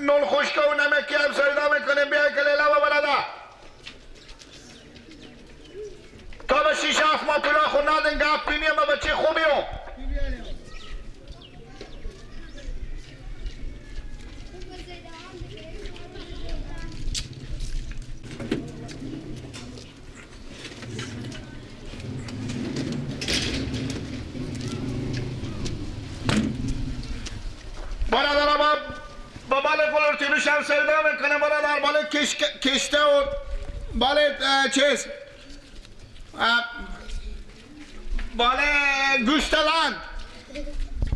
نون خشک و نمکی هم سودا میکنیم. بیای که لیلا برادر تا به 6-7 ماه پیلا خود ندین گپ بینیم ما بچه خوبی هم. برادر با بال گلورتیروش هم سودا میکنه برادر، بال کشته و بال چیز بال گوشتلند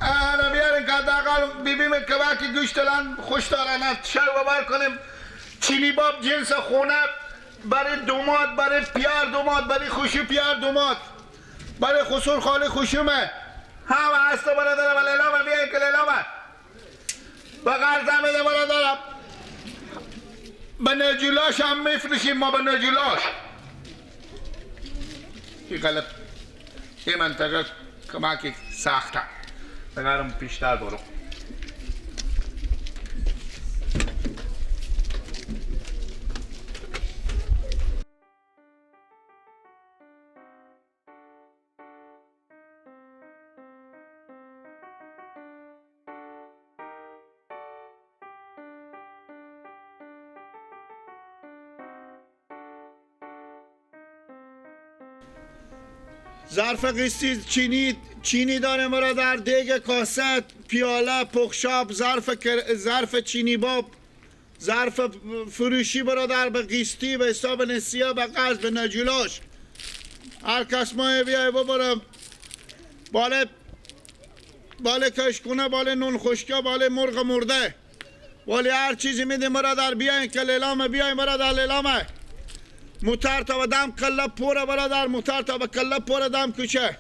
آره بیارین که حداقل بیبیم که وقتی گوشتلند خوش دارن شر ببر کنیم. چینی باب جنس خونه برای دوماد، برای پیار دوماد، برای خوشی پیار دوماد، برای خسور خالی خوشومه هم هست برادر. و لیلامه بیاین که لیلامه به قرض میده برادرم. به نجولاش هم میفروشیم ما، به نجولاش. این غلط این منطقه کمکی سخته بگرم پیشتر برو. ظرف قیسی چینی داره برادر، دیگ کاسه، پیاله، پخشاب، ظرف چینی باب، ظرف فروشی برادر، به قیستی، به حساب نسیه، به قرض، به نجولاش. هر کس ماه بیای ببرم باله کشکونه، باله نون خشکه، باله مرغ مرده، باله هر چیزی میدیم برادر. بیاین که لیلامه، بیاین برادر لیلامه. موتر تا به دم کله پوره برادر، موتر تا به کله پوره دم کوچه.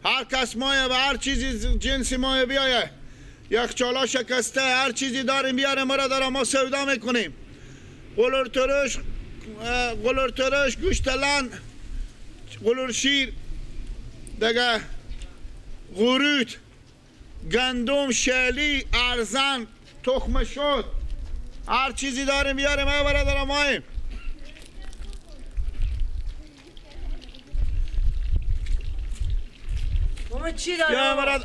هر کس مایه و هر چیزی جنسی مایه بیایه، یخچالا شکسته، هر چیزی داریم بیاریم برادر، ما سودا میکنیم. قلور ترش، گوشت لند، قلور شیر، دیگه غروت، گندم، شلی، ارزن، تخم شد، هر چیزی داریم بیاریم برادر ماییم. ماما چی داره؟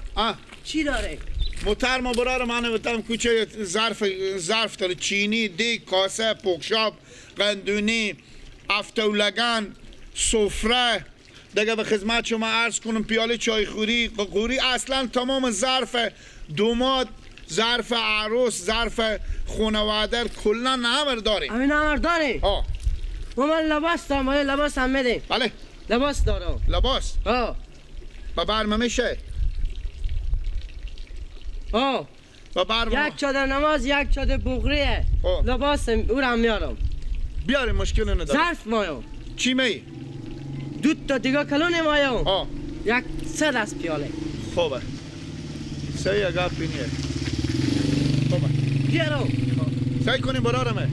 چی داره؟ موتر ما برار من بتم کوچه ظرف داره، چینی، دیگ، کاسه، پخشاب، قندونی، افتولگن، سفره، دیگه به خدمت شما عرض کنم پیاله چایخوری، قوری، اصلا تمام ظرف دوماد، ظرف عروس، ظرف خانواده کلا همه داریم. همین همه داریم؟ ها. ماما لباس دارم، لباس هم میدیم. بله. لباس دارم. لباس؟ ها. با برمه میشه؟ ها. با برمه یک چادر نماز، یک چادر بغریه. لباس او رو هم میارم. بیاریم، مشکل نداره. ظرف مایم. چی می؟ دو تا دیگه کلون مایم. یک سه دست پیاله. خوبه. سه یک گپ اینیه. خوبه. بیارم. سعی کنیم برارمه.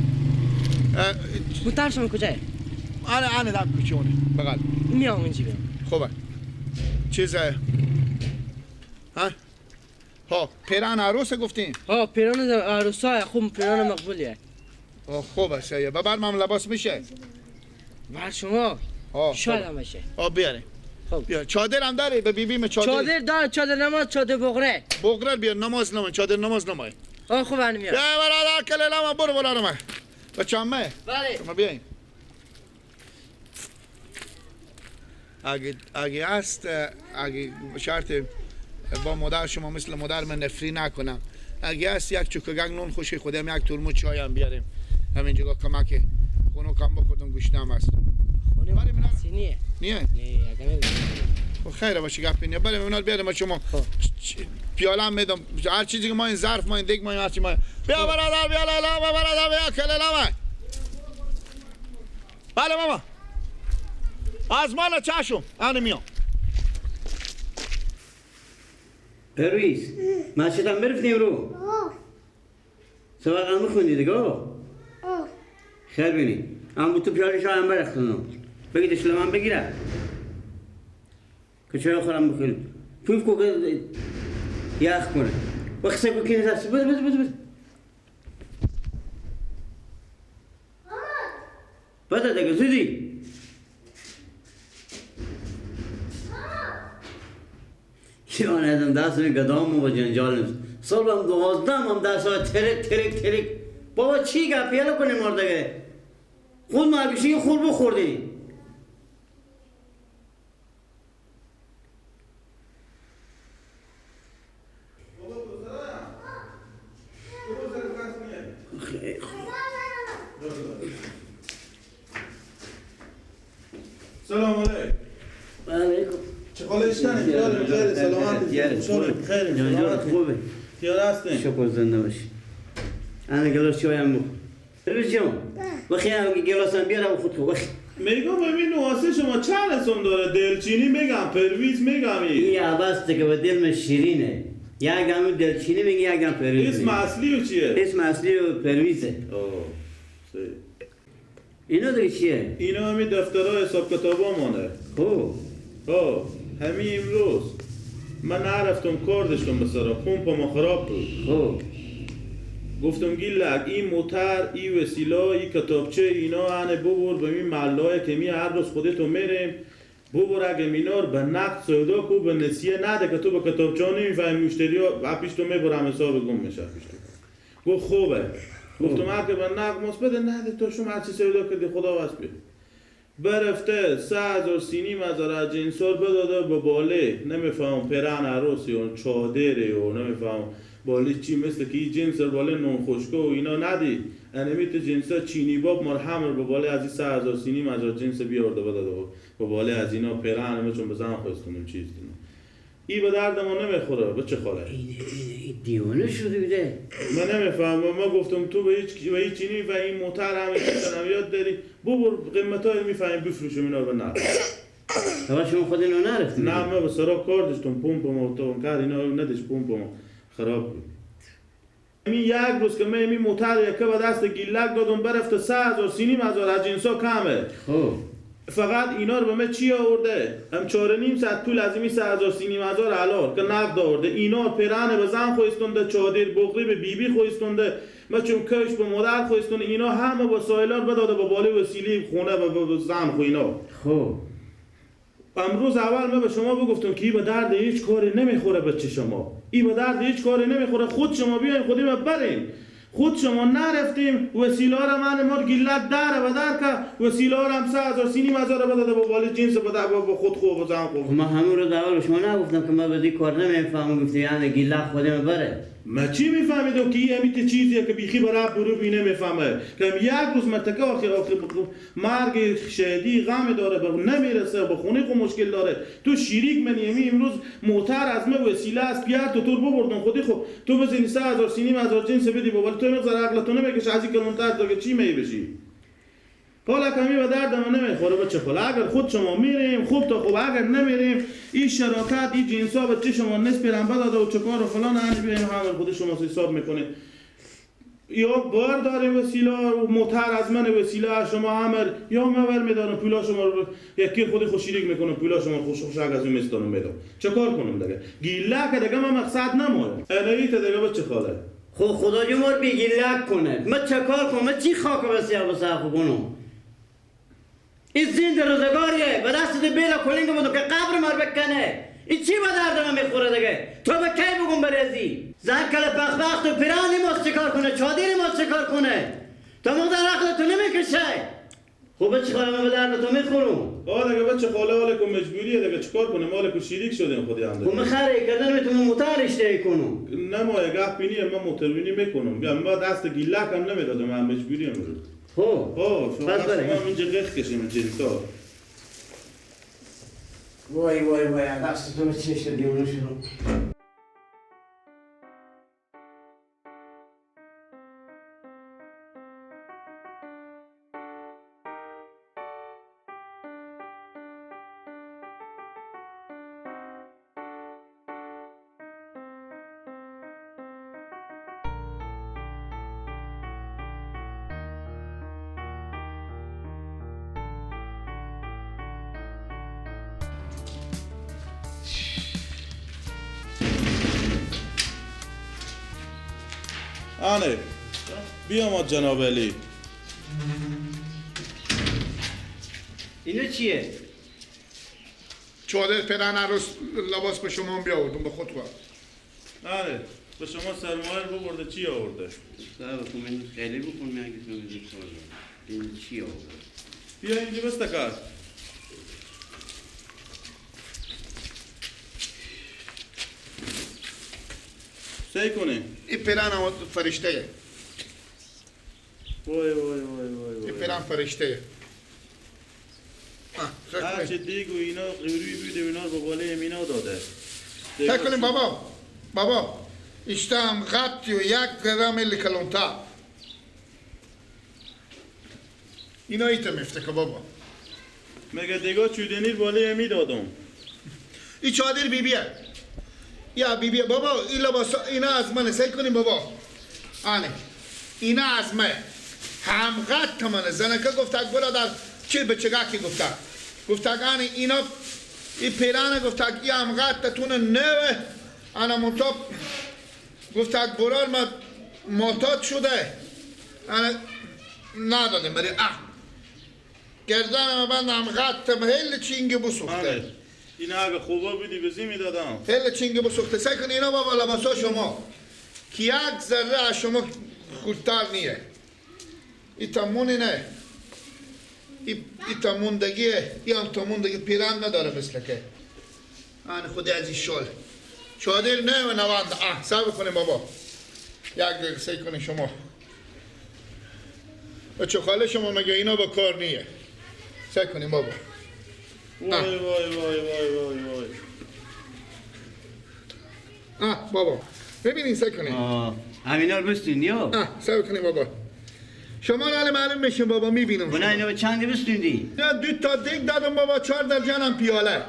موتر شما کجاه؟ آنه دم کوچه اونه. بغل. میام اینجا بیام. خوبه. چیزه؟ ها؟ ها پیران عروس گفتیم؟ ها پیران عروسای خوب، پیران مقبولیه. خوبه سیه. ببر من لباس میشه؟ بر شما شاید هم بشه. بیاره. خب بیار. چادر هم داری؟ به بیبیم چادر. چادر داره، چادر نماز، چادر بغره. بغره بیار، نماز نماز، چادر نماز نماز. خوب هم میاد. بیا برادر کلیلام برو برادر من. بچه‌مه. بله. شما بیاین. اگه هست، اگه شرط با مادر شما مثل مادر من نفری نکنم، اگه هست یک چوکگنگ نون خوشی خودم، یک ترمو چای هم بیاریم همینجا کمک خونو کم بخوردم، گوشنم هست. خونه نیه. نیه؟ نه اگه خب خیره باشه گپ اینه. بریم اونا بیاریم شما پیاله هم میدم، هر چیزی که ما این ظرف ما این دیگ ما این هر چی ما. بیا برادر، بیا لیلا برادر، بیا کلیلا. بله ماما از مال چشم انا میام. پرویز مسجد هم برفتیم رو سبق هم میخوندی دیگه؟ خیر بینی هم تو پیاله شای هم برختونم بگید اسلام هم بگیرم که چای خورم بخوریم پوف کو که یخ کنه وقت سه کو که نشست بز بز بز بز. بده دیگه زودی. یان ازم دست می گدام و جنجال نیست. صبح هم 12 هم دست ها ترک ترک ترک. بابا چی گپ یالا کنیم مردگه؟ خود ما بیشی خور بخوردی. سلام علیکم. علیکم. چه حالش تنه؟ خیر سلامت. خیر سلامت. خوبه. خیر هستین. شکر زنده باشی. انا گلاس چای هم بخور. پرویز جان. وقتی هم گلاسم بیارم خود کو. وقتی میگم ببین واسه شما چند اسم داره؟ دلچینی میگم، پرویز میگم. این عباس که به دل من شیرینه. یک گم دلچینی میگه، یک گم پرویز. اسم اصلی چیه؟ اسم اصلی پرویزه. اوه. اینا دیگه چیه؟ اینا همین دفترها حساب کتابا مانه. خب. خب همین امروز من نرفتم کار داشتم به سرا، پمپ ما خراب بود. خب. گفتم گیلک این موتر، این وسیله، این کتابچه اینا انه ببر به این ملای که می هر روز خودتو میریم ببر اگه مینار به نقد سودا کو به نسیه نده که تو به کتابچه نمیفهمی مشتری ها پیش تو میبرم حساب گم میشه پیش تو. گفت خوبه. گفتم هر که به نقد ماست بده نده تو شما هرچی سودا کردی خدا واسه بی. برفته 3000 سینیم از جنسار بداده به باله نمیفهم پرن عروسی و چادره و نمیفهم باله چی مثل که این جنس باله نون خشکه و اینا ندی انمیت جنسا چینی باب مرحم به باله از این 3000 سینیم از جنس بیارده بداده به باله از اینا پرن چون بزن خواستونم چیز دینا ای به درد ما نمیخوره به چه خاله این دیوانه شده بوده. من نمیفهمم. ما گفتم تو به هیچ چینی و این موتر همه چیز یاد داری ببر قیمتای میفهمیم بفروشم اینا رو به نرخ. شما خود اینو نرفتید؟ نه من به سرا کار داشتم پمپ ما تو کار اینا نداشت پمپ ما خراب بود. همین یک روز که من این موتر یکه به دست گیلک دادم برفت 3000 سینیم هزار از جنسا کمه. خب فقط اینا رو به من چی آورده؟ هم 4.5 ساعت پول از این 3000 سینیم هزار حلال که نقد آورده. اینا پرن به زن خویستونده، چادر بخری به بیبی خویستونده، ما چون کش به مادر خویستونده، اینا همه با سایلار بداده با باله وسیله خونه به زن خو اینا. خب امروز اول من به شما بگفتم که ای به درد هیچ کاری نمیخوره بچه شما. ای به درد هیچ کاری نمیخوره. خود شما بیاین خودی ما بریم. خود شما نرفتیم وسیله را من مار گیلت داره و در که وسیله را هم 3000 سینیم هزار بداده با بالی جنس بده با خود خو با زن خو. من همون رو اول شما نگفتم که من به این کار نمیفهمم. گفتی یعنی گیلت خودم بره. ما چی میفهمیدم که این همیت چیزیه که بیخی برای برو بی نمیفهمه که یک روز مرتکه آخر آخر مرگ شهدی غم داره به نمیرسه به خونه خو مشکل داره. تو شریک من یمی امروز موتر از من وسیله است پیار تو تور ببردم خودی خو تو بزنی 3000 سینیم هزار جنس بدی بابا تو مقدار عقل تو نمیکشه از این کلونتر تو چی می بشی. حالا کمی به درد من نمیخوره بچه خاله. اگر خود شما میریم خوب تا خوب، اگر نمیریم این شراکت این جنسا بچه شما نصف رنبه داده و چکار و فلان هنی بیایم همه خود شما حساب میکنه. یا بار داریم وسیله و موتر از من وسیله از شما امر یا من بر میدارم پولا شما رو یکی خود خوش شریک میکنم پولا شما خوش خوش از اون مستانم میدم. چه کار کنم دیگه؟ گیله که دیگه من مقصد نمایم. الهی ته دیگه بچه خاله. خب خدا جمهور بی گیله کنه. من چه کار کنم؟ من چی خاک بسیار بسیار کنم؟ این زنده روزگاریه به دست بیلا کلینگ بودم که قبر مار بکنه. این چی به درد من میخوره دیگه؟ تو به کی بگم برزی؟ زن کل پخ و پیرانی ماست چیکار کنه؟ چادری ماست چیکار کنه؟ تو مقدار عقل تو نمیکشه. خب بچه خاله من به درد تو میخورم. آه دیگه بچه خاله حالا که مجبوریه دیگه چیکار کنه؟ مال که شریک شدیم خودی هم دیگه. خب من خره کردن میتونم موتر اشتهی کنم. نه ما یه گپ بینیه من موتر میکنم. من دست گیلک هم نمیدادم من مجبوریم. خب شما بس بره. ما اینجا قخ کشیم جنسا. وای وای وای دست تو به چشم دیوونه شدم. آنه بیا ما جناب علی. اینا چیه؟ چادر پیرن عروس لباس به شما بیاوردم به خود خواهد. آره به شما سرمایه ببرده چی آورده؟ صاحب کن خیلی بکن میگه این چی آورده؟ بیا اینجا بستکار. سعی کنه. این پیرن هم فرشته. وای وای وای وای. این پیرن فرشته. هرچه دیگ و اینا قیروی بوده اینا رو به بالای امینا داده. سعی کنیم بابا. بابا اشتم قطی و یک گرم کلونتا. اینا ایتا میفته که بابا. مگه دیگا چودنی بالای امی دادم. این چادر بیبیه. یا بیبیه بابا این لباس اینا از منه. سعی کنیم بابا. آنه اینا از منه. هم قط منه. زنکه گفت برادر چی به چگاکی گفته؟ گفت آنه اینا این پیرانه گفت ای هم قط تونه نوه. انا منتاب گفت برار ما معتاد شده. انا ندادم بری اه گردنم بند هم قطم هل چینگی بسوخته. اینا اگه خوبا بودی بزی میدادم. هل چینگی بسوخته. سعی کن اینا بابا لباسا شما که یک ذره از شما خودتر نیه. ای تمونی نه. ای تموندگیه. ای هم تموندگی پیرن نداره مثل که. آن خود از این شل. چادر نه و نوند. اه سعی بکنیم بابا. یک دقیقه سعی کنیم شما. بچه خاله شما مگه اینا با کار نیه. سعی کنیم بابا. وای وای وای وای وای وای. آه بابا ببینین سعی کنیم. همینا رو بستین یا؟ آه سعی کنیم بابا. شما رو معلوم میشین بابا میبینم. نه اینا به چندی بستیندی؟ نه دو تا دیگ دادم بابا 4 درجنم پیاله.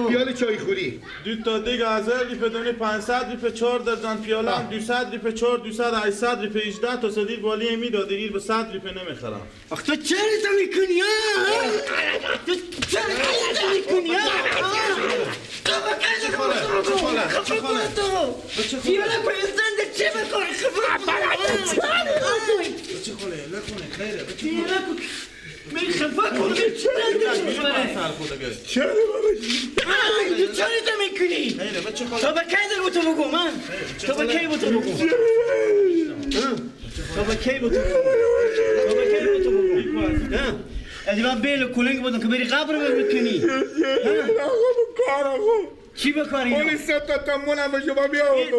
پیاله چای خوری. دو تا دیگ 1000 ریپه دونه 500 ریپه 4 درجن پیاله هم 200 ریپه 4 200 800 ریپه 18 تا صدیر بالی میدادی ایر به 100 ریپه نمیخرم. آخ تو چرا تو میکنی ها؟ تو چرا تو میکنی ها؟ تو بکن پیاله پرزنده چه بکنی؟ بچه خاله نکنه خیره بچه من خفه کنم چرا چرا چرا تو میکنی؟ تا به کی داری تو بگو من؟ تا به کی تو بگو؟ تا به کی تو بگو؟ تا به کی تو بگو؟ از من بیل کلنگ بودم که بری قبر بکنی. چی بکاری؟ اون سه تا تمونم به شما بیاوردم.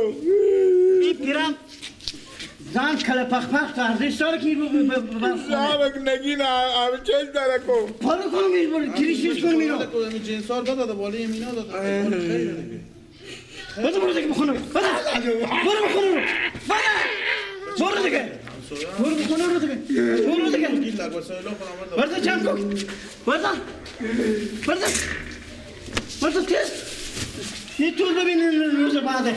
این پیرم زن کله پخ پخ تا ارزش داره که زن نگین همه چیز داره کن پارو کنم میز برو کریشش کنم اینو این جنسار داده بالای مینا داده خیلی دیگه. بده برو دیگه بخونه. بده برو بخونه. برو دیگه برو بخونه رو دیگه. برو دیگه برو چند کن. برو برو برو تست یه طول ببین روز بعده.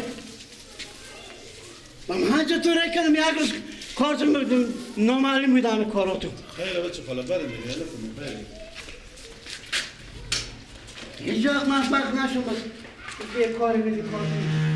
من هنجا تو رای کردم یک روز کارتون نامعلوم بود همه کاراتون. خیلی بچه خاله بریم دیگه نکنیم بریم. هیچ وقت موفق نشم بس یه کاری بدی کارتون.